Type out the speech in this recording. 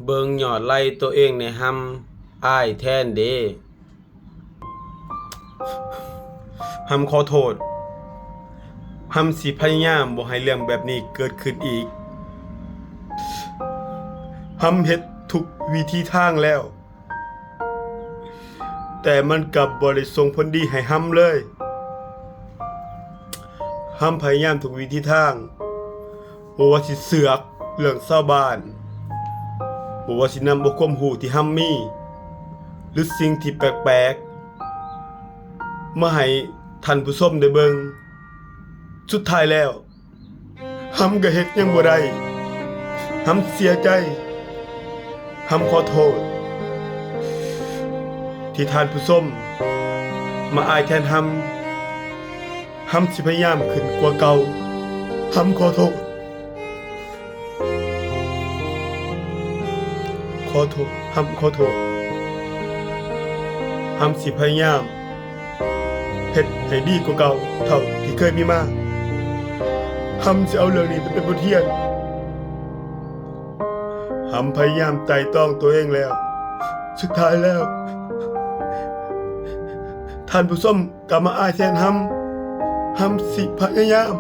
ເບິ່ງຍອດໄລ້ໂຕເອງແດ່ ຮຳ, ອ້າຍແທນເດ້. ຮຳຂໍໂທດ. ຮຳຊິພະຍາຍາມບໍ່ໃຫ້ເລື່ອງແບບນີ້ເກີດຂຶ້ນອີກ. ຮຳເຮັດທຸກວິທີທາງແລ້ວ, ແຕ່ມັນກັບບໍ່ໄດ້ສົ່ງຜົນດີໃຫ້ຮຳເລີຍ. ຮຳພະຍາຍາມທຸກວິທີທາງ, ບໍ່ວ່າຊິເຊືອກເລື່ອງຊາວບ້ານ, ບໍ່ວ່າຊິນຳເອົາຄວາມຮູ້ທີ່ຮຳມີ ຫຼື ສິ່ງທີ່ແປກໆ ມາໃຫ້ທ່ານຜູ້ຊົມໄດ້ເບິ່ງ. ສຸດທ້າຍແລ້ວ ຮຳກໍເຮັດຫຍັງບໍ່ໄດ້. ຮຳເສຍໃຈ. ຮຳຂໍໂທດ ທີ່ທ່ານຜູ້ຊົມມາອ້າຍແທນຮຳ. ຮຳຊິພະຍາຍາມຂຶ້ນກວ່າເກົ່າ. ຮຳຂໍໂທດ. ຂໍໂທດ. ຮຳຂໍໂທດ. ຮຳຊິພະຍາຍາມເຮັດໃຫ້ດີກວ່າເກົ່າເທົ່າທີ່ເຄີຍມີມາ. ຮຳຊິເອົາເລື່ອງນີ້ໄປເປັນບົດຮຽນ. ຮຳພະຍາຍາມໄຕ່ຕອງໂຕເອງແລ້ວ. ສຸດທ້າຍແລ້ວ ທ່ານຜູ້ຊົມກໍມາອ້າຍແທນຮຳ. ຮຳຊິພະຍາຍາມ